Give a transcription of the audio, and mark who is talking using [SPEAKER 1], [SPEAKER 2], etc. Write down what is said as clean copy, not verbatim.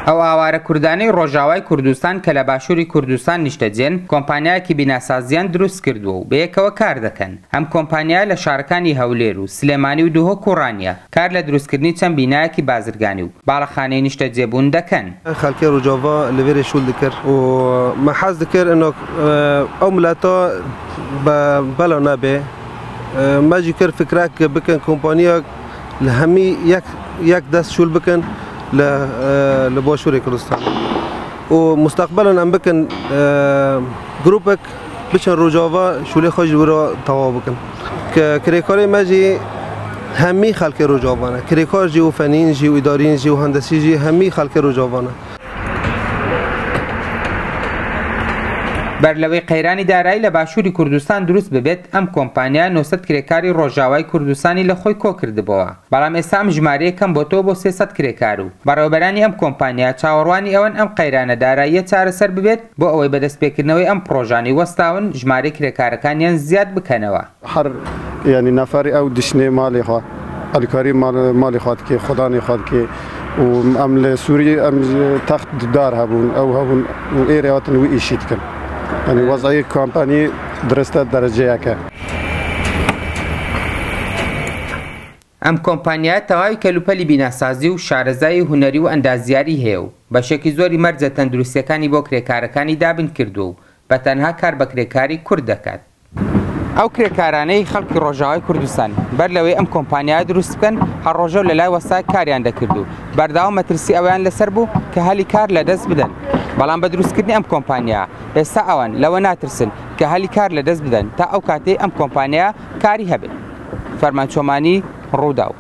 [SPEAKER 1] ئەو ئاوارە کوردانەی ڕۆژاوای کوردستان کە لە باشووری کوردستان نیشتەجێن، کۆمپانیایەکی بیناسازییان دروستکردووە و بەیەکەوە کار دەکەن. ئەم کۆمپانیایە لە شارەکانی هەولێر و سلێمانی و دهۆک و ڕانیە کار لە دروستکردنی چەند بینایەکی بازرگانی و باڵەخانەی نیشتەجێبوون دەکەن.
[SPEAKER 2] خەلکێ ڕۆژاڤا لە ڤێرێ شول دکرد و مە حەز دکرد ئنۆ ئەو ملەتە بە بەلا نەبێ مە ژی کرد فکرەک بکەن کۆمپانیەک لە هەمی یەک یەک دەست شول بکەن لە لە باشوورێ کوردستان و مستەقبەلەن ئەم بکەن گروپێک بچن ڕۆژاڤا شولێ خۆش ورا تەواو بکەن کە کرێکارێ مە ژی هەمی خەلکێ ڕۆژاڤانە کرێکار ژی و فەنین ژی و ئیدارین ژی و هەندەسی ژی هەمی خەلکێ ڕۆژاڤانە.
[SPEAKER 1] بەر لەوەی قەیرانی دارایی لە باشووری کوردستان دروست ببێت، ئەم کۆمپانیا 900 کرێکاری ڕۆژاوای کوردستانی لە خۆی کۆکردبۆوە، بەڵام ئێستا ئەم ژمارەیە کەم بۆتەوە بۆ 300 کرێکار و بەڕێوەبەرانی ئەم کۆمپانیا چاوەڕوانی ئەوەن ئەم قەیرانە داراییە چارەسەر ببێت بۆ ئەوەی بە دەستپێکردنەوەی ئەم پڕۆژانەی وەستاون ژمارەی کرێکارەکانیان زیاد بکەنەوە.
[SPEAKER 3] هەر یانی نەفەری ئەو دشنێ ماڵی خوا ئەلکاری ماڵی خوا دکێ خودانی خوا دکێ و ئەم لە سووری ئەم تەخت دار هەبوون ئەو هەبوون و ئێرێ هاتن و ئیشی دکەن یانی وەزعی کامپانی درستە دەرەجەیەکە.
[SPEAKER 1] ئەم کۆمپانیایە تەواوی کەلوپەلی بیناسازی و شارەزایی هونەری و ئەندازیاری هەیە و بەشێکی زۆری مەرجە تەندروستییەکانی بۆ کرێکارەکانی دابین کردووە و بە تەنها کار بە کرێکاری کورد دەکات. ئەو کرێکارانەی خەڵکی ڕۆژاوای کوردستان بەر لەوەی ئەم کۆمپانیایە دروست بکەن هەر ڕۆژەو لە لای وەستایەک کاریان دەکرد و بەردەوام مەترسی ئەوەیان لەسەر بوو کە هەلی کار لەدەست بدەن، بەڵام بە دروستکردنی ئەم کۆمپانیایە ئێستا ئەوان لەوە ناترسن کە هەلی کار لەدەست بدەن تا ئەو کاتەی ئەم کۆمپانیایە کاری هەبێت. فەرمان چۆمانی، ڕووداو.